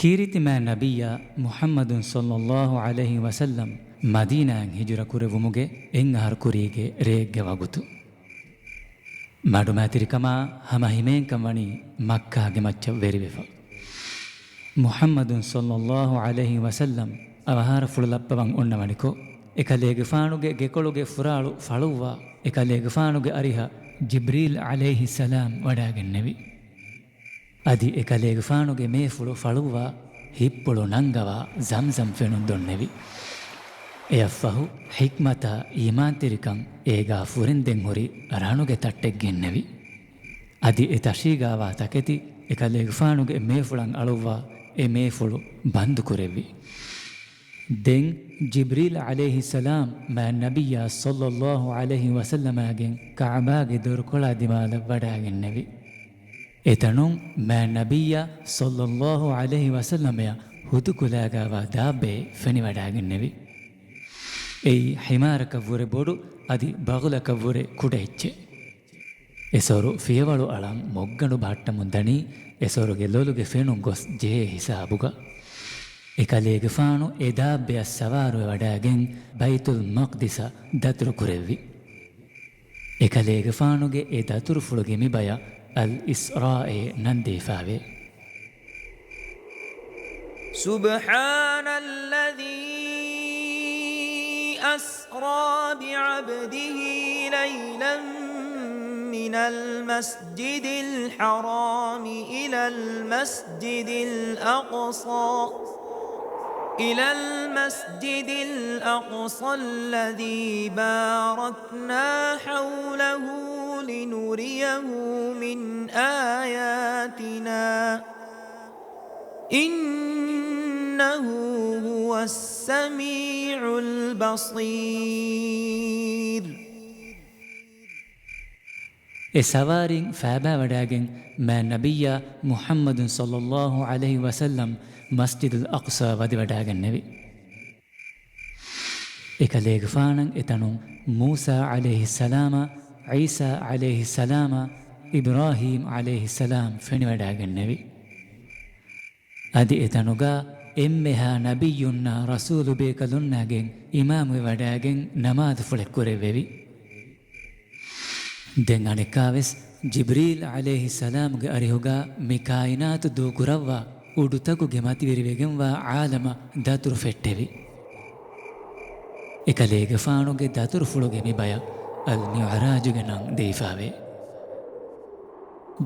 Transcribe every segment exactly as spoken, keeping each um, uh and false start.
ކީރިތި މާތް ނަބިއްޔާ މުޙައްމަދު ޞައްލައްލާހު ޢަލައިހި ވަސައްލަމް މަދީނާއަށް ހިޖުރަ ކުރެއްވުމުގެ އެއް އަހަރު ކުރީގެ ރެއެއްގެ ވަގުތު. މަޑުމައިތިރިކަމާ ހަމަ ހިމޭންކަން ވަނީ މައްކާގެ މައްޗަށް ވެރިވެފަ. މުޙައްމަދު ޞައްލައްލާހު ޢަލައިހި ވަސައްލަމް އަވަހާރަފުޅު ލައްޕަވަން އޮންނަވަނިކޮށް، އެކަލޭގެފާނުގެ ގެކޮޅުގެ ފުރާޅު ފަޅުއްވާ، އެކަލޭގެފާނުގެ އަރިހަށް ޖިބްރީލް ޢަލައިހިއްސަލާމް ވަޑާގެންނެވި. އަދި އެކަލޭގެފާނުގެ މޭފުޅު ފަޅުއްވާ، ހިތްޕުޅު ނަންގަވާ ޒަމްޒަމް ފެނުން ދޮންނެވި. އެއަށްފަހު ޙިކްމަތާ އީމާންތެރިކަން އޭގާ ފުރެންދެން ހުރި ރަނުގެ ތައްޓެއް ގެންނެވި. އަދި އެ ތަށީގާވާ ތަކެތި އެކަލޭގެފާނުގެ މޭފުޅަށް އަޅުއްވާ، އެ މޭފުޅު ބަންދު ކުރެއްވި. ދެން ޖިބްރީލް ޢަލައިހިއްސަލާމް މާތް ނަބިއްޔާ ޞައްލައްލާހު ޢަލައިހި ވަސައްލަމާގެން ކަޢުބާގެ ދޮރުކޮޅާ ދިމާލަށް ވަޑާގެންނެވި. އެތަނުން މާތް ނަބިއްޔާ ޞައްލައްލާހު ޢަލައިހި ވަސައްލަމައަށް ހުދުކުލާގާވާ ދާއްބައެއް ފެނިވަޑާގެންނެވި. އެއީ ޙިމާރަކަށްވުރެ ބޮޑު އަދި ބަޣުލަކަށްވުރެ ކުޑަ އެއްޗެއް. އެސޮރު ފިޔަވަޅު އަޅަން މޮށްގަނޑު ބަހައްޓަމުން ދަނީ، އެސޮރުގެ ލޮލުގެ ފެނުން ގޮސް ޖެހޭ ހިސާބުގަ. އެކަލޭގެފާނު އެ ދާއްބެއަށް ސަވާރުވެވަޑާގެން ބައިތުލް މަޤްދިސަށް ދަތުރު ކުރެއްވި. އެކަލޭގެފާނުގެ އެ ދަތުރުފުޅުގެ މި ބަޔަށް އަލް އިސްރާއޭ ނަން ދީފާވޭ. سبحان الذي أسرى بعبده ليلا من المسجد الحرام إلى المسجد الأقصى، إلى المسجد الأقصى الذي باركنا حوله لنريه من آياتنا، إنه هو السميع البصير. އެ ސަވާރީން ފާބާވަޑާގެން މާތް ނަބިއްޔާ މުޙައްމަދު ޞައްލައްލާހު ޢަލައިހި ވަސައްލަމް މަސްޖިދުލް އަޤްޞާ ވަދެވަޑާގެންނެވި. އެކަލޭގެފާނަށް އެތަނުން މޫސާ ޢަލައިހިއްސަލާމާ، ޢީސާ ޢަލައިހިއްސަލާމާ، އިބްރާހީމް ޢަލައިހިއްސަލާމް ފެނިވަޑާގެންނެވި. އަދި އެތަނުގާ އެންމެހާ ނަބިއްޔުންނާ ރަސޫލު ބޭކަލުންނާގެން އިމާމުވެވަޑާގެން ނަމާދުފުޅެއް ކުރެއްވެވި. ދެން އަނެއްކާވެސް ޖިބްރީލް ޢަލައިހިއްސަލާމުގެ އަރިހުގާ މި ކާއިނާތު ދޫކުރައްވާ އުޑުތަކުގެ މަތިވެރިވެގެންވާ ޢާލަމަށް ދަތުރު ފެއްޓެވި. އެކަލޭގެފާނުގެ ދަތުރުފުޅުގެ މި ބަޔަށް އަލް މިޢުރާޖުގެ ނަން ދީފާވޭ.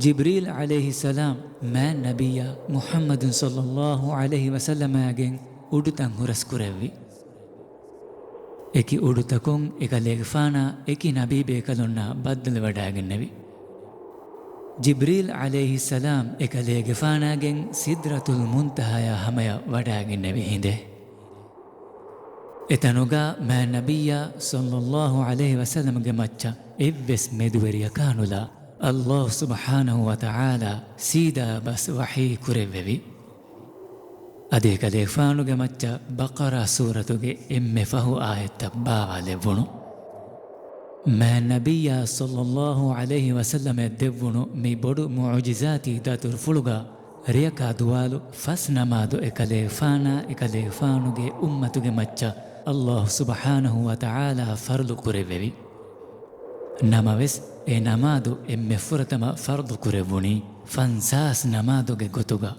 ޖިބްރީލް ޢަލައިހިއްސަލާމް މާތް ނަބިއްޔާ މުޙައްމަދު ޞައްލައްލާހު ޢަލައިހި ވަސައްލަމާގެން އުޑުތައް ހުރަސް ކުރެއްވި. އެކި އުޑުތަކުން އެކަލޭގެފާނާ އެކި ނަބީ ބޭކަލުންނާ ބައްދަލުވެވަޑާގެންނެވި. ޖިބްރީލް ޢަލައިހިއްސަލާމް އެކަލޭގެފާނާގެން ސިދްރަތުލް މުންތަހާޔާ ހަމަޔަށް ވަޑާގެންނެވި ހިނދެއް. އެތަނުގާ މާތް ނަބިއްޔާ ޞައްލައްލާހު ޢަލައިހި ވަސައްލަމްގެ މައްޗަށް އެއްވެސް މެދުވެރިޔަކާ ނުލާ، ﷲ ސުބްޙާނަހޫ ވަތަޢާލާ ސީދާ ބަސް ވަޙީ ކުރެއްވެވި. އަދި އެކަލޭގެފާނުގެ މައްޗަށް ބަޤަރާ ސޫރަތުގެ އެންމެ ފަހު އާޔަތްތައް ބާވާލެއްވުނު. މާތް ނަބިއްޔާ ޞައްލައްލާހު ޢަލައިހި ވަސައްލަމަށް ދެއްވުނު މި ބޮޑު މުޢުޖިޒާތީ ދަތުރުފުޅުގާ، ރެޔަކާ ދުވާލު ފަސް ނަމާދު އެކަލޭގެފާނާ އެކަލޭގެފާނުގެ އުއްމަތުގެ މައްޗަށް ﷲ ސުބްޙާނަހޫ ވަތަޢާލާ ފަރުޟު ކުރެއްވެވި. ނަމަވެސް، އެ ނަމާދު އެންމެ ފުރަތަމަ ފަރުޟު ކުރެއްވުނީ ފަންސާސް ނަމާދުގެ ގޮތުގަ.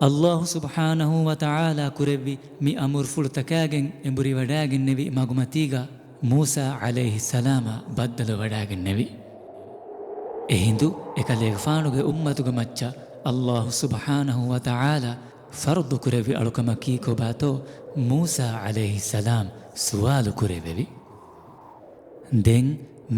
ﷲ ސުބްޙާނަހޫ ވަތަޢާލާ ކުރެއްވި މި އަމުރުފުޅުތަކާގެން އެނބުރިވަޑާގެންނެވި މަގުމަތީގަ، މޫސާ ޢަލައިހިއްސަލާމާ ބައްދަލުވެވަޑާގެންނެވި. އެހިނދު އެކަލޭގެފާނުގެ އުއްމަތުގެ މައްޗަށް ﷲ ސުބްޙާނަހޫ ވަތަޢާލާ ފަރުޟު ކުރެއްވި އަޅުކަމަކީ ކޮބާތޯ މޫސާ ޢަލައިހިއްސަލާމް ސުވާލު ކުރެއްވެވި. ދެން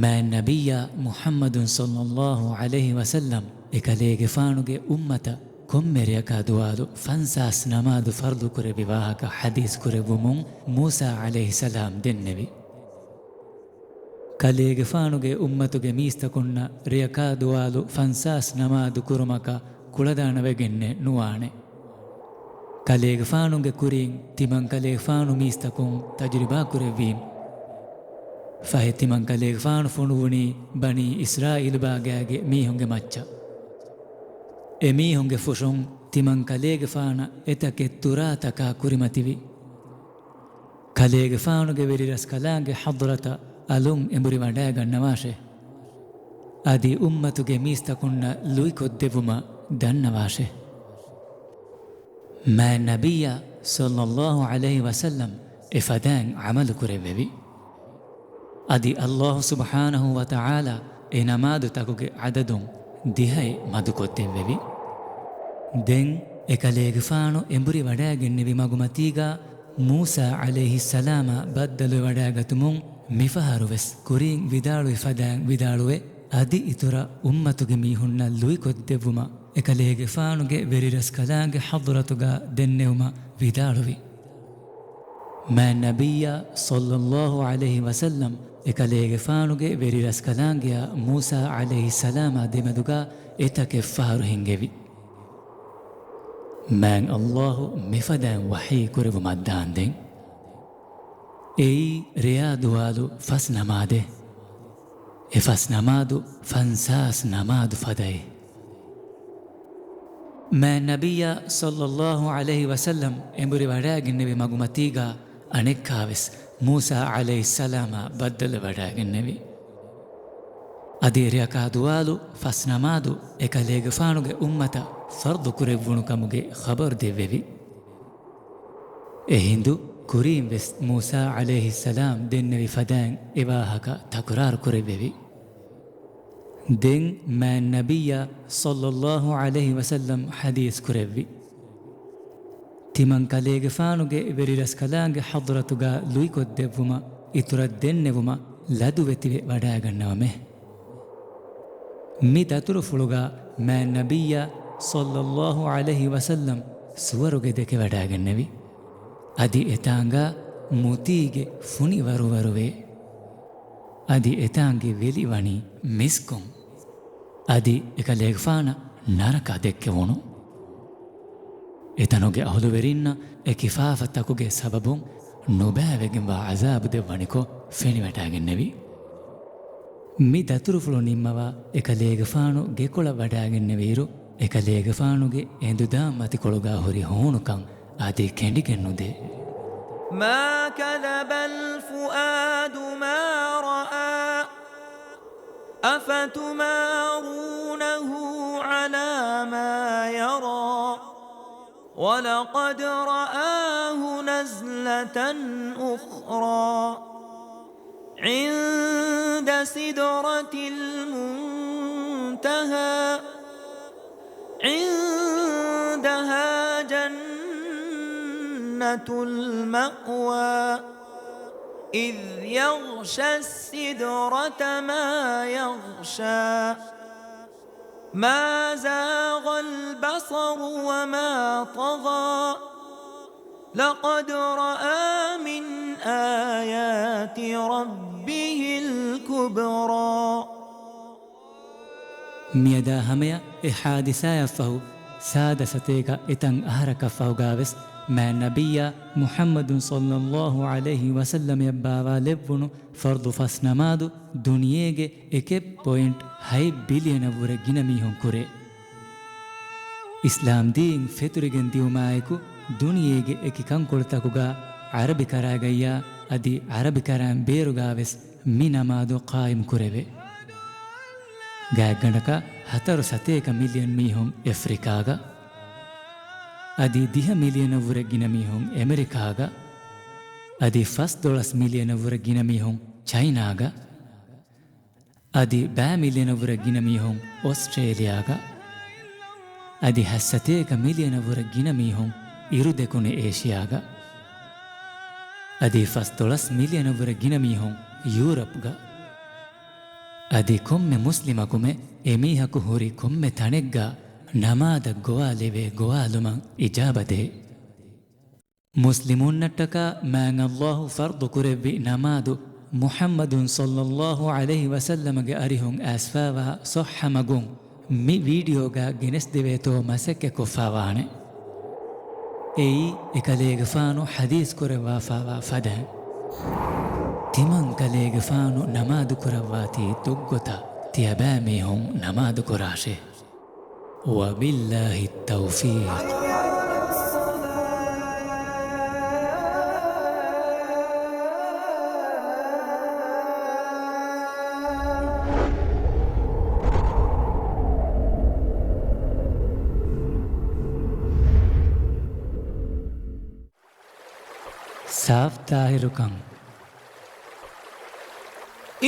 މާތް ނަބިއްޔާ މުޙައްމަދު ޞައްލައްލާހު ޢަލައިހި ވަސައްލަމް އެކަލޭގެފާނުގެ އުއްމަތަށް ކޮންމެ ރެޔަކާ ދުވާލު ފަންސާސް ނަމާދު ފަރުޟު ކުރެއްވި ވާހަކަ ޙަދީޘް ކުރެއްވުމުން މޫސާ ޢަލައިހިއްސަލާމް ދެންނެވި. ކަލޭގެފާނުގެ އުއްމަތުގެ މީސްތަކުންނަށް ރެޔަކާ ދުވާލު ފަންސާސް ނަމާދު ކުރުމަކަށް ކުޅަދާނަވެގެންނެއް ނުވާނެ. ކަލޭގެފާނުގެ ކުރިން ތިމަން ކަލޭގެފާނު މީސްތަކުން ތަޖުރިބާ ކުރެއްވީމު. ފަހެ ތިމަން ކަލޭގެފާނު ފޮނުވުނީ ބަނީ އިސްރާއީލު ބާގާގެ މީހުންގެ މައްޗަށް. އެމީހުންގެ ފުށުން ތިމަން ކަލޭގެފާނަށް އެތަކެއް ތުރާތަކާ ކުރިމަތިވި. ކަލޭގެފާނުގެ ވެރިރަސްކަލާނގެ ޙަޟްރަތަށް އަލުން އެނބުރި ވަޑައިގަންނަވާށޭ. އަދި އުއްމަތުގެ މީސްތަކުންނަށް ލުއިކޮށްދެއްވުމަށް ދަންނަވާށޭ. މާތް ނަބިއްޔާ ޞައްލައްލާހު ޢަލައިހި ވަސައްލަމް އެފަދައިން ޢަމަލު ކުރެއްވެވި. އަދި ﷲ ސުބްޙާނަހޫ ވަތަޢާލާ އެ ނަމާދުތަކުގެ ޢަދަދުން ދިހައެއް މަދުކޮށްދެއްވެވި. ދެން އެކަލޭގެފާނު އެނބުރި ވަޑައިގެންނެވި މަގުމަތީގާ މޫސާ ޢަލައިހިއްސަލާމާ ބައްދަލުވެވަޑައިގަތުމުން މިފަހަރުވެސް ކުރީން ވިދާޅުވި ފަދައިން ވިދާޅުވެ، އަދި އިތުރަށް އުއްމަތުގެ މީހުންނަށް ލުއިކޮށްދެއްވުމަށް އެކަލޭގެފާނުގެ ވެރިރަސްކަލާނގެ ޙަޟްރަތުގާ ދެންނެވުމަށް ވިދާޅުވި. މާތް ނަބިއްޔާ ޞައްލައްލާހު ޢަލައިހި ވަސައްލަމް އެކަލޭގެފާނުގެ ވެރިރަސްކަލާނގެއާ މޫސާ ޢަލައިހިއްސަލާމާ ދެމެދުގާ އެތަކެއް ފަހަރު ހިންގެވި. މާތް ﷲ މިފަދައިން ވަޙީ ކުރެއްވުމަށްދާންދެން. އެއީ ރެޔާ ދުވާލު ފަސް ނަމާދެއް. އެ ފަސް ނަމާދު ފަންސާސް ނަމާދު ފަދައިން. މާތް ނަބިއްޔާ ޞައްލައްލާހު ޢަލައިހި ވަސައްލަމް އެނބުރި ވަޑައިގެންނެވި މަގުމަތީގާ އަނެއްކާވެސް މޫސާ ޢަލައިހިއްސަލާމާ ބައްދަލުވެވަޑައިގެންނެވި. އަދި ރެޔަކާ ދުވާލު ފަސް ނަމާދު އެކަލޭގެފާނުގެ އުއްމަތަށް ފަރްޟު ކުރެއްވުނު ކަމުގެ ޚަބަރު ދެއްވެވި. އެހިނދު ކުރީން ވެސް މޫސާ ޢަލައިހިއްސަލާމް ދެންނެވި ފަދައިން އެ ވާހަކަ ތަކުރާރު ކުރެއްވެވި. ދެން މާތް ނަބިއްޔާ ޞައްލައްލާހު ޢަލައިހި ވަސައްލަމް ޙަދީޘް ކުރެއްވި. ތިމަން ކަލޭގެފާނުގެ ވެރިރަސްކަލާނގެ ޙަޟްރަތުގާ ލުއިކޮށްދެއްވުމަށް އިތުރަށް ދެންނެވުމަށް ލަދުވެތިވެ ވަޑައިގަންނަވަމޭ. މި ދަތުރުފުޅުގާ މާތް ނަބިއްޔާ ޞައްލައްލާހު ޢަލައިހި ވަސައްލަމް ސުވަރުގެ ދެކެވަޑައިގެންނެވި. އަދި އެތާނގާ މުތީގެ ފުނި ވަރުވަރުވޭ. އަދި އެތާނގެ ވެލި ވަނީ މިސްކުން. އަދި އެކަލޭގެފާނަށް ނަރަކަ ދެއްކެވުނު. އެތަނުގެ އަހުލުވެރިންނަށް އެ ކިފާފަތަކުގެ ސަބަބުން ނުބައިވެގެންވާ ޢަޒާބު ދެއްވަނިކޮށް ފެނިވަޑައިގެންނެވި. މި ދަތުރުފުޅު ނިންމަވާ އެކަލޭގެފާނު ގެކޮޅަށް ވަޑައިގެންނެވިއިރު، އެކަލޭގެފާނުގެ އެނދުދާ މަތިކޮޅުގާ ހުރި ހޫނުކަން އަދި ކެނޑިގެން ނުދޭ. ما كذب الفؤاد ما رأى أفتمارونه على ما يرى ولقد رآه نزلة أخرى عند سدرة المنتهى عندها جنة المأوى إذ يغشى السدرة ما يغشى ما زاغ البصر وما طغى لقد رأى من آيات ربه الكبرى މިއަދާ ހަމަޔަށް އެ ޙާދިސާއަށްފަހު ސާދަ ސަތޭކަ އެތަން އަހަރަކަށްފަހުގާވެސް މާތް ނަބިއްޔާ މުޙައްމަދު ޞައްލައްލާހު ޢަލައިހި ވަސައްލަމަށް ބާވާލެއްވުނު ފަރްޟު ފަސް ނަމާދު ދުނިޔޭގެ އެކެއް ޕޮއިންޓް ހަތް ބިލިއަނަށްވުރެ ގިނަ މީހުން ކުރޭ. އިސްލާމް ދީން ފެތުރިގެން ދިއުމާއެކު، ދުނިޔޭގެ އެކި ކަންކޮޅުތަކުގާ ޢަރަބިކަރާގައްޔާ އަދި ޢަރަބިކަރާން ބޭރުގާވެސް މި ނަމާދު ޤާއިމް ކުރެވޭ. ގާތްގަނޑަކަށް ހަތަރު ސަތޭކަ މިލިއަން މީހުން އެފްރިކާގަ، އަދި ދިހަ މިލިއަނަށްވުރެ ގިނަ މީހުން އެމެރިކާގަ، އަދި ފަސްދޮޅަސް މިލިއަނަށްވުރެ ގިނަ މީހުން ޗައިނާގަ، އަދި ބައި މިލިއަނަށްވުރެ ގިނަ މީހުން އޮސްޓްރޭލިޔާގަ، އަދި ހަތްސަތޭކަ މިލިއަނަށްވުރެ ގިނަ މީހުން އިރުދެކުނު އޭޝިޔާގަ، އަދި ފަސްދޮޅަސް މިލިއަނަށްވުރެ ގިނަ މީހުން ޔޫރަޕްގަ، އަދި ކޮންމެ މުސްލިމަކުމެ އެމީހަކު ހުރި ކޮންމެ ތަނެއްގަ ނަމާދަށް ގޮވާލެވޭ ގޮވާލުމަށް އިޖާބަދޭ. މުސްލިމުންނަށްޓަކާ މާތް ﷲ ފަރްޟު ކުރެއްވި ނަމާދު މުޙައްމަދު ޞައްލައްލާހު ޢަލައިހި ވަސައްލަމަގެ އަރިހުން އައިސްފާވާ ޞައްޙަ މަގުން މި ވީޑިއޯގަ ގެނެސްދެވޭތޯ މަސައްކަތްކޮށްފާވާނެ. އެއީ އެކަލޭގެފާނު ޙަދީޘް ކުރައްވާފާވާ ފަދައިން. ތިމަން ކަލޭގެފާނު ނަމާދު ކުރައްވާތީ ދުށްގޮތަށް ތިޔަބައިމީހުން ނަމާދު ކުރާށޭ. وبالله التوفيق. ސާފް ތާހިރުކަން.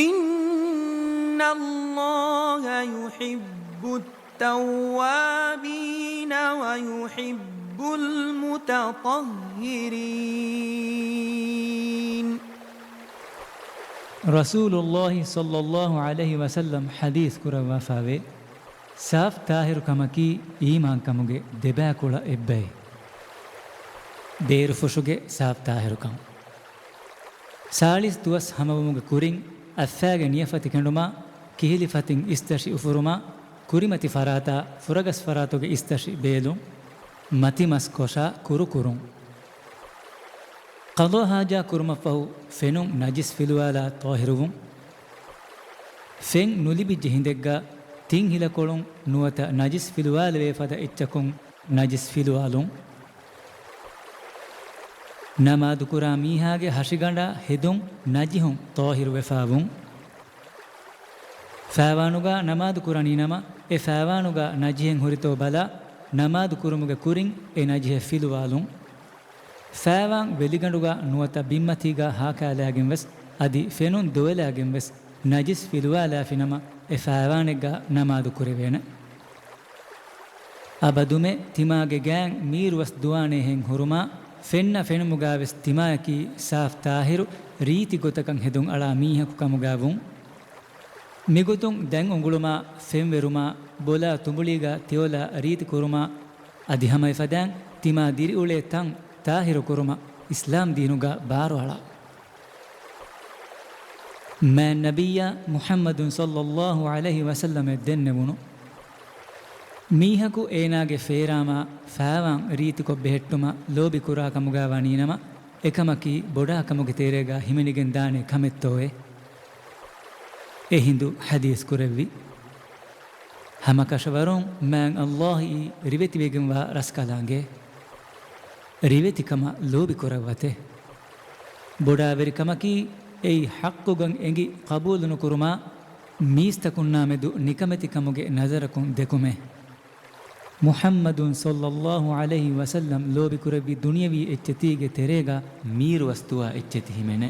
إن الله يحب التوابين ويحب المتطهرين. ރަސޫލުﷲ ޞައްލަﷲ ޢަލައިހި ވަސައްލަމް ޙަދީޘް ކުރައްވާފައިވޭ، ސާފް ތާހިރުކަމަކީ އީމާންކަމުގެ ދެބައިކުޅަ އެއްބައެއް. ބޭރުފުށުގެ ސާފް ތާހިރުކަން. ސާޅީސް ދުވަސް ހަމަވުމުގެ ކުރިން، އައްފާގެ ނިޔަފަތި ކެނޑުމާ، ކިހިލި ފަތިން އިސްތަށި އުފުރުމާ، ކުރިމަތި ފަރާތާ ފުރަގަސް ފަރާތުގެ އިސްތަށި ބޭލުން، މަތިމަސް ކޮށާ ކުރު ކުރުން. ޤަޟާ ޙާޖާ ކުރުމަށްފަހު ފެނުން ނަޖިސް ފިލުވާލާ ޠާހިރުވުން. ފެން ނުލިބިއްޖެ ހިނދެއްގަ ތިން ހިލަކޮޅުން ނުވަތަ ނަޖިސް ފިލުވާލެވޭ ފަދަ އެއްޗަކުން ނަޖިސް ފިލުވާލުން. ނަމާދުކުރާ މީހާގެ ހަށިގަނޑާ ހެދުން ނަޖިހުން ޠާހިރުވެފަވުން. ފައިވާނުގަ ނަމާދު ކުރަނީ ނަމަ، އެ ފައިވާނުގަ ނަޖިހެއް ހުރިތޯ ބަލާ، ނަމާދު ކުރުމުގެ ކުރިން އެ ނަޖިހެއް ފިލުވާލުން. ފައިވާން ވެލިގަނޑުގަ ނުވަތަ ބިންމަތީގަ ހާކާލާގެންވެސް، އަދި ފެނުން ދޮވެލާގެންވެސް ނަޖިސް ފިލުވާލާފި ނަމަ، އެ ފައިވާނެއްގަ ނަމާދު ކުރެވޭނެ. އަބަދުމެ ތިމާގެ ގާތް މީރުވަސް ދުވާނޭހެން ހުރުމާ، ފެންނަ ފެނުމުގާވެސް ތިމާޔަކީ ސާފް ތާހިރު ރީތި ގޮތަކަށް ހެދުން އަޅާ މީހަކު ކަމުގާ ވުން. މިގޮތުން ދަތް އުނގުޅުމާ، ފެންވެރުމާ، ބޮލާ ތުނބުޅީގާ ތެޔޮލާ ރީތި ކުރުމާ، އަދި ހަމައެފަދައިން ތިމާ ދިރިއުޅޭ ތަން ތާހިރު ކުރުމަށް އިސްލާމް ދީނުގާ ބާރުއަޅާ. މާތް ނަބިއްޔާ މުޙައްމަދު ޞައްލައްލާހު ޢަލައިހި ވަސައްލަމަށް ދެންނެވުނު، މީހަކު އޭނާގެ ފޭރާމާ ފައިވާން ރީތިކޮށް ބެހެއްޓުމަށް ލޯބި ކުރާ ކަމުގާ ވަނީ ނަމަ، އެކަމަކީ ބޮޑާ ކަމުގެ ތެރޭގާ ހިމެނިގެން ދާނެ ކަމެއްތޯއޭ؟ އެ ހިނދު ޙަދީޘް ކުރެއްވި. ހަމަކަށަވަރުން މާތް ﷲ އީ ރިވެތިވެގެންވާ ރަސްކަލާނގެ. ރިވެތިކަމަށް ލޯބި ކުރައްވަތެ. ބޮޑާވެރިކަމަކީ އެއީ ޙައްޤުގަން އެނގި ޤަބޫލުނުކުރުމާ، މީސްތަކުންނާމެދު ނިކަމެތިކަމުގެ ނަޒަރަކުން ދެކުމެ. މުޙައްމަދު ޞައްލައްލާހު ޢަލައިހި ވަސައްލަމް ލޯބިކުރެއްވި ދުނިޔަވީ އެއްޗެތީގެ ތެރޭގަ މީރުވަސް ދުވާ އެއްޗެތި ހިމެނޭ.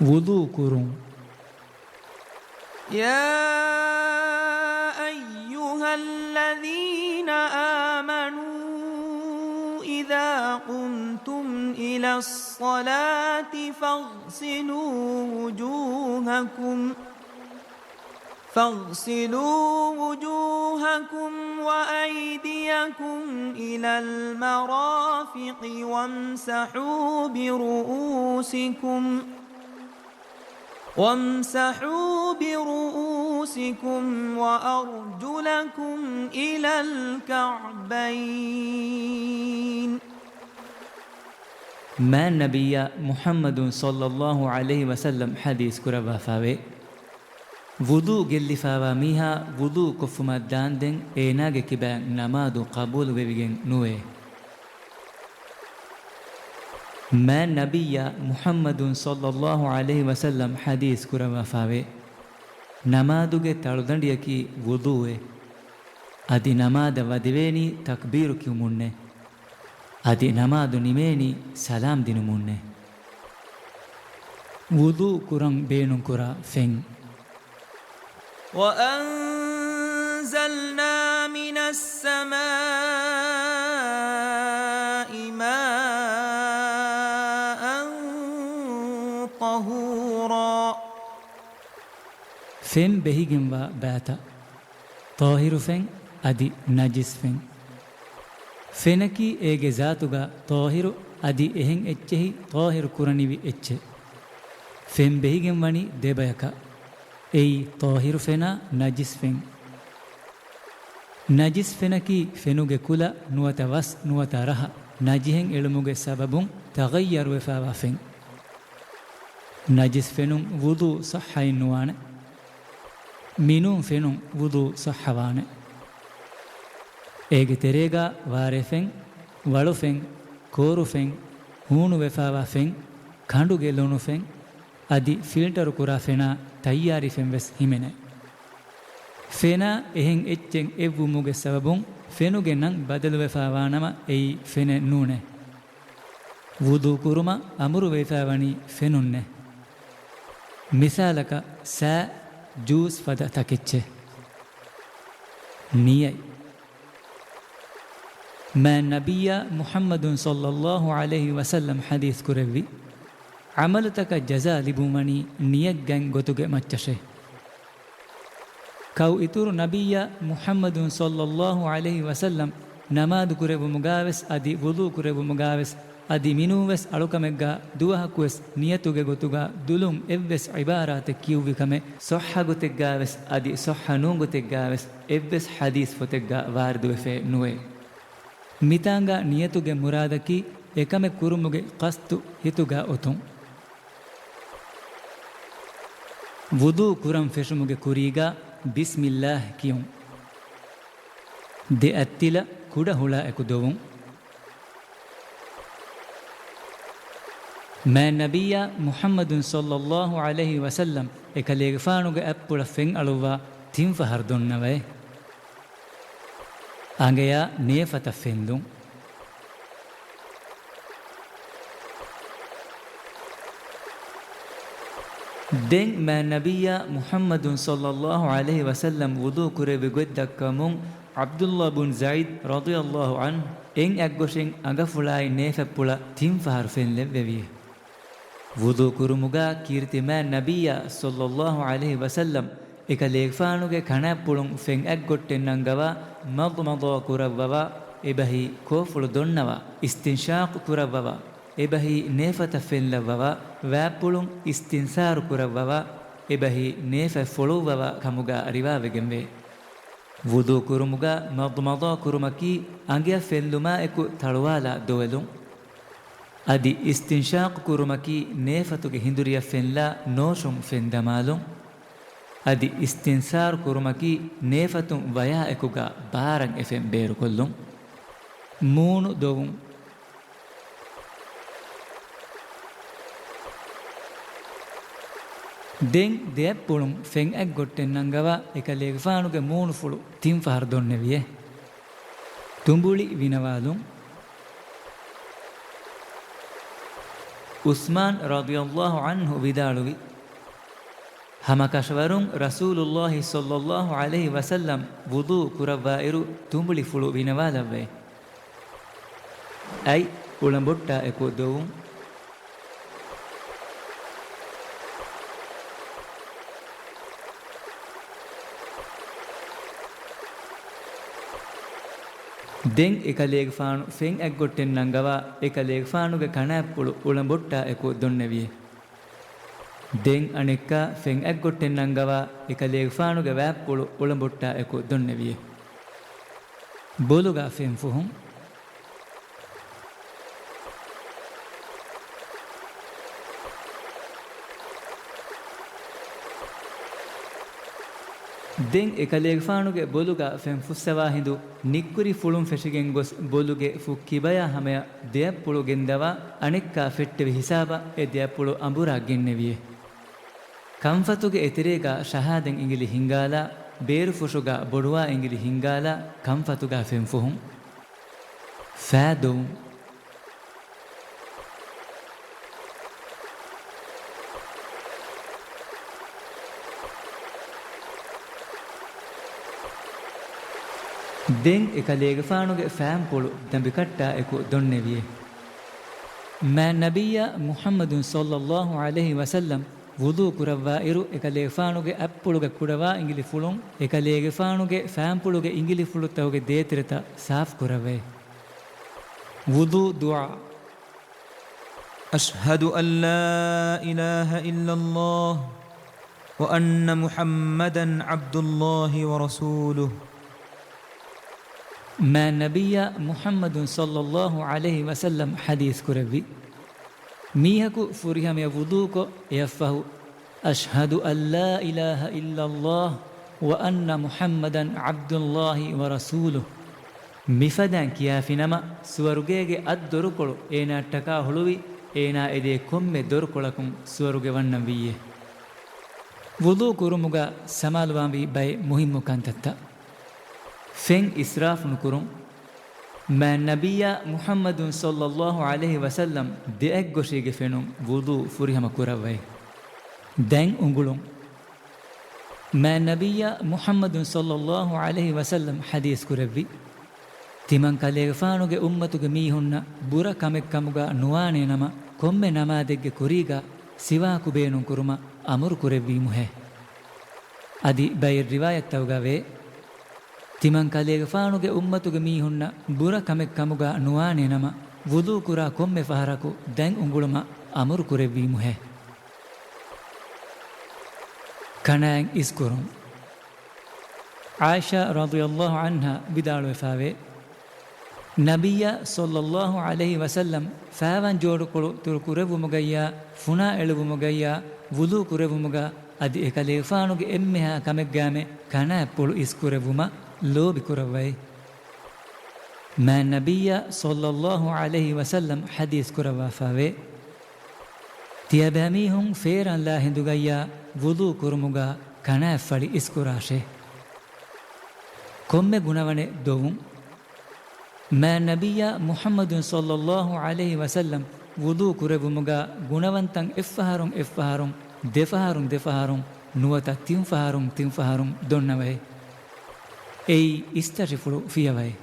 ވުޟޫ ކުރުން. يا أيها الذين آمنوا إذا قمتم إلى الصلاة فاغسلوا وجوهكم، فاغسلوا وجوهكم وأيديكم إلى المرافق وامسحوا برؤوسكم، وامسحوا برؤوسكم وأرجلكم إلى الكعبين. މާތް ނަބިއްޔާ މުޙައްމަދު ޞައްލައްލާހު ޢަލައިހި ވަސައްލަމް ޙަދީޘް ކުރައްވާފައިވޭ. ވުޟޫ ގެއްލިފައިވާ މީހާ ވުޟޫ ކޮށްފުމަށް ދާންދެން އޭނާގެ ކިބައިން ނަމާދު ޤަބޫލުވެވިގެން ނުވޭ. މާތް ނަބިއްޔާ މުޙައްމަދު ޞައްލައްލާހު ޢަލައިހި ވަސައްލަމް ޙަދީޘް ކުރައްވާފައިވޭ. ނަމާދުގެ ތަޅުދަނޑިއަކީ ވުޟޫއޭ. އަދި ނަމާދަށް ވަދެވޭނީ ތަކްބީރު ކިޔުމުންނޭ. އަދި ނަމާދު ނިމޭނީ ސަލާމް ދިނުމުންނޭ. ވުޟޫ ކުރަން ބޭނުންކުރާ ފެން. وأنزلنا من السماء ماء طهورا. ފެން ބެހިގެންވާ ބައިތައް. ޠާހިރު ފެން އަދި ނަޖިސް ފެން. ފެނަކީ އޭގެ ޒާތުގަ ޠާހިރު އަދި އެހެން އެއްޗެހި ޠާހިރު ކުރަނިވި އެއްޗެއް. ފެން ބެހިގެން ވަނީ ދެބަޔަކަށް. އެއީ ޠާހިރު ފެނާ ނަޖިސް ފެން. ނަޖިސް ފެނަކީ ފެނުގެ ކުލަ ނުވަތަ ވަސް ނުވަތަ ރަހަ ނަޖިހެން އެޅުމުގެ ސަބަބުން ތަޣައްޔަރުވެފައިވާ ފެން. ނަޖިސް ފެނުން ވުޟޫ ޞައްޙައެއްނުވާނެ. މިނޫން ފެނުން ވުޟޫ ޞައްޙަވާނެ. އޭގެ ތެރޭގަ ވާރޭފެން، ވަޅުފެން، ކޯރުފެން، ހޫނުވެފާވާ ފެން، ކަނޑުގެ ލޮނުފެން، އަދި ފިލްޓަރު ކުރާ ފެނާ ތައްޔާރީ ފެން ވެސް ހިމެނޭ. ފެނާ އެހެން އެއްޗެއް އެއްވުމުގެ ސަބަބުން ފެނުގެ ނަން ބަދަލުވެފާވާނަމަ އެއީ ފެނެއް ނޫނޭ. ވުޟޫ ކުރުމަށް އަމުރުވެފައިވަނީ ފެނުންނޭ. މިސާލަކަށް ސާ، ޖޫސް ފަދަ ތަކެއްޗެއް. ނިޔަތް. މާތް ނަބިއްޔާ މުޙައްމަދު ޞައްލައްލާހު ޢަލައިހި ވަސައްލަމް ޙަދީޘް ކުރެއްވި، ޢަމަލުތަކަށް ޖަޒާ ލިބުންވަނީ ނިޔަތްގައި ގޮތުގެ މައްޗަށޭ. ކައު އިތުރު ނަބިއްޔާ މުޙައްމަދު ޞައްލައްލާހު ޢަލައިހި ވަސައްލަމް ނަމާދު ކުރެއްވުމުގާވެސް އަދި ވުޟޫ ކުރެއްވުމުގާވެސް އަދި މިނޫންވެސް އަޅުކަމެއްގާ ދުވަހަކުވެސް ނިޔަތުގެ ގޮތުގާ ދުލުން އެއްވެސް ޢިބާރާތެއް ކިޔުއްވި ކަމެއް ޞައްޙަ ގޮތެއްގާވެސް އަދި ޞައްޙަ ނޫން ގޮތެއްގާވެސް އެއްވެސް ޙަދީޘް ފޮތެއްގާ ވާރިދުވެފައެއް ނުވޭ. މިތާނގާ ނިޔަތުގެ މުރާދަކީ އެކަމެއް ކުރުމުގެ ޤަޞްދު ހިތުގާ އޮތުން. ވުޟޫ ކުރަން ފެށުމުގެ ކުރީގާ ބިސްމިއްލާހް ކިޔުން. ދެ އަތްތިލަ ކުޑަ ހުޅާ އެކު ދޮވުން. މާތް ނަބިއްޔާ މުޙައްމަދު ޞައްލައްލާހު ޢަލައިހި ވަސައްލަމް އެކަލޭގެފާނުގެ އަތްޕުޅަށް ފެން އަޅުއްވާ ތިން ފަހަރު ދޮންނަވައޭ. އަނގަޔާ ނޭފަތަށް ފެންދުން. ދެން މާތް ނަބިއްޔާ މުޙައްމަދު ޞައްލައްލާހު ޢަލައިހި ވަސައްލަމް ވުޟޫ ކުރެއްވި ގޮތް ދައްކަމުން ޢަބްދުﷲ ބުން ޒައިދް ރަޟިޔަﷲ ޢަންހު އެއް އަތްގޮށިން އަނގަފުޅާއި ނޭފަތްޕުޅަށް ތިން ފަހަރު ފެން ލެއްވެވިއޭ. ވުޟޫ ކުރުމުގާ ކީރިތި މާތް ނަބިއްޔާ ޞައްލައްލާހު ޢަލައިހި ވަސައްލަމް އެކަލޭގެފާނުގެ ކަނާތްޕުޅުން ފެން އަތްގޮށްޓެއް ނަންގަވާ މަޟްމަޟާ ކުރައްވަވާ، އެބަހީ ކޯފުޅު ދޮންނަވާ، އިސްތިންޝާޤު ކުރައްވަވާ، އެބަހީ ނޭފަތަށް ފެން ލައްވަވާ، ވާތްޕުޅުން އިސްތިންސާރު ކުރައްވަވާ، އެބަހީ ނޭފަތް ފޮޅުއްވަވާ ކަމުގާ ރިވާވެގެންވޭ. ވުޟޫ ކުރުމުގާ މަޟްމަޟާ ކުރުމަކީ އަނގަޔަށް ފެންލުމާއެކު ތަޅުވާލާ ދޮވެލުން. އަދި އިސްތިންޝާޤު ކުރުމަކީ ނޭފަތުގެ ހިނދުރިއަށް ފެންލާ ނޯށުން ފެން ދަމާލުން. އަދި އިސްތިންސާރު ކުރުމަކީ ނޭފަތުން ވަޔާ އެކުގާ ބާރަށް އެފެން ބޭރުކޮށްލުން. މޫނު ދޮވުން. ދެން ދެއަތްޕުޅުން ފެން އަތްގޮށްޓެއް ނަންގަވާ އެކަލޭގެފާނުގެ މޫނުފުޅު ތިން ފަހަރު ދޮންނެވިއޭ. ތުނބުޅި ވިނަވާލުން. ޢުސްމާން ރަޟިޔަﷲ ޢަންހު ވިދާޅުވި، ހަމަކަށަވަރުން ރަސޫލުﷲ ޞައްލަﷲ ޢަލައިހި ވަސައްލަމް ވުޟޫ ކުރައްވާއިރު ތުނބުޅިފުޅު ވިނަވާލައްވައޭ. އަތް އުޅަނބޮއްޓާ އެކު ދޮވުން. ދެން އެކަލޭގެފާނު ފެން އަތްގޮށްޓެއް ނަންގަވާ، އެކަލޭގެފާނުގެ ކަނާތްޕުޅު އުޅަނބޮއްޓާ އެކު ދޮންނެވިއޭ. ދެން އަނެއްކާ ފެން އަތްގޮށްޓެއް ނަންގަވާ، އެކަލޭގެފާނުގެ ވާތްޕުޅު އުޅަނބޮއްޓާ އެކު ދޮންނެވިއޭ. ބޮލުގަ ފެން ފުހުން. ދެން އެކަލޭގެފާނުގެ ބޮލުގަ ފެން ފުއްސަވާ ހިނދު ނިއްކުރި ފުޅުން ފެށިގެން ގޮސް ބޮލުގެ ފުށް ކިބަޔާ ހަމަޔަށް ދެއަތްޕުޅު ގެންދަވާ އަނެއްކާ ފެއްޓެވި ހިސާބަށް އެ ދެއަތްޕުޅު އަނބުރާ ގެންނެވިއޭ. ކަންފަތުގެ އެތެރޭގަ ޝަހާދަތް އިނގިލި ހިންގާލާ، ބޭރުފުށުގަ ބޮޑުވާ އިނގިލި ހިންގާލާ، ކަންފަތުގަ ފެން ފުހުން. ފައި ދޮވުން. ދެން އެކަލޭގެފާނުގެ ފައިންޕުޅު ދަނބިކައްޓާ އެކު ދޮންނެވިއޭ. މާތް ނަބިއްޔާ މުޙައްމަދު ޞައްލައްލާހު ޢަލައިހި ވަސައްލަމް ވުޟޫ ކުރައްވާ އިރު، އެކަލޭގެފާނުގެ އަތްޕުޅުގެ ކުޑަވާ އިނގިލިފުޅުން އެކަލޭގެފާނުގެ ފައިންޕުޅުގެ އިނގިލިފުޅުތަކުގެ ދޭތެރެތައް ސާފު ކުރައްވައޭ. ވުޟޫ ދުޢާ. أشهد أن لا إله إلا الله وأن محمدا عبد الله ورسوله. މާތް ނަބިއްޔާ މުޙައްމަދު ޞައްލައްލާހު ޢަލައިހި ވަސައްލަމް ޙަދީޘް ކުރެއްވި، މީހަކު ފުރިހަމަޔަށް ވުޟޫކޮށް، އެއަށްފަހު، أشهد أن لا إله إلا الله وأن محمدا عبد الله ورسوله. މިފަދައިން ކިޔާފިނަމަ، ސުވަރުގޭގެ އަށް ދޮރުކޮޅު އޭނާއަށްޓަކާ ހުޅުވި، އޭނާ އެދޭ ކޮންމެ ދޮރުކޮޅަކުން ސުވަރުގެ ވަންނަން ވިއްޔޭ. ވުޟޫ ކުރުމުގަ ސަމާލުވާންވީ ބައެއް މުހިއްމު ކަންތައްތައް. ފެން އިސްރާފު ނުކުރުން. މާތް ނަބިއްޔާ މުޙައްމަދު ޞައްލައްލާހު ޢަލައިހި ވަސައްލަމް ދެއަތްގޮށީގެ ފެނުން ވުޟޫ ފުރިހަމަ ކުރައްވައި. ދަތް އުނގުޅުން. މާތް ނަބިއްޔާ މުޙައްމަދު ޞައްލައްލާހު ޢަލައިހި ވަސައްލަމް ޙަދީޘް ކުރެއްވި، ތިމަން ކަލޭގެފާނުގެ އުއްމަތުގެ މީހުންނަށް ބުރަ ކަމެއް ކަމުގަ ނުވާނޭ ނަމަ، ކޮންމެ ނަމާދެއްގެ ކުރީގަ ސިވާކު ބޭނުން ކުރުމަށް އަމުރު ކުރެއްވީމުހޭ. އަދި ބައެއް ރިވާޔަތްތައުގަ ވޭ، ތިމަން ކަލޭގެފާނުގެ އުއްމަތުގެ މީހުންނަށް ބުރަ ކަމެއް ކަމުގަ ނުވާނޭ ނަމަ، ވުޟޫ ކުރާ ކޮންމެ ފަހަރަކު ދަތް އުނގުޅުމަށް އަމުރު ކުރެއްވީމުހޭ. ކަނާތް އިސްކުރުން. ޢާއިޝާ ރަޟިޔައްލާހު ޢަންހާ ވިދާޅުވެފައިވޭ، ނަބިއްޔާ ޞައްލައްލާހު ޢަލައިހި ވަސައްލަމް ފައިވަން ޖޯޑުކޮޅު ތުރު ކުރެއްވުމުގައްޔާ، ފުނާ އެޅުވުމުގައްޔާ، ވުޟޫ ކުރެއްވުމުގަ އަދި އެކަލޭގެފާނުގެ އެންމެހާ ކަމެއްގައިމެ ކަނާތްޕުޅު އިސްކުރެއްވުމަށް ލޯބި ކުރައްވައި. މާތް ނަބިއްޔާ ޞައްލައްލާހު ޢަލައިހި ވަސައްލަމް ޙަދީޘް ކުރައްވާފައިވޭ، ތިޔަބައިމީހުން ފޭރަންލާ ހިނދުގައްޔާ ވުޟޫ ކުރުމުގަ ކަނާތްފަޅި އިސްކުރާށޭ. ކޮންމެ ގުނަވަނެއް ދޮވުން. މާތް ނަބިއްޔާ މުޙައްމަދު ޞައްލައްލާހު ޢަލައިހި ވަސައްލަމް ވުޟޫ ކުރެއްވުމުގަ ގުނަވަންތައް އެއްފަހަރުން އެއްފަހަރުން، ދެފަހަރުން ދެފަހަރުން، ނުވަތަ ތިންފަހަރުން ތިންފަހަރުން ދޮންނަވައި. އެއީ އިސްތަށިފުޅު ފިޔަވައި.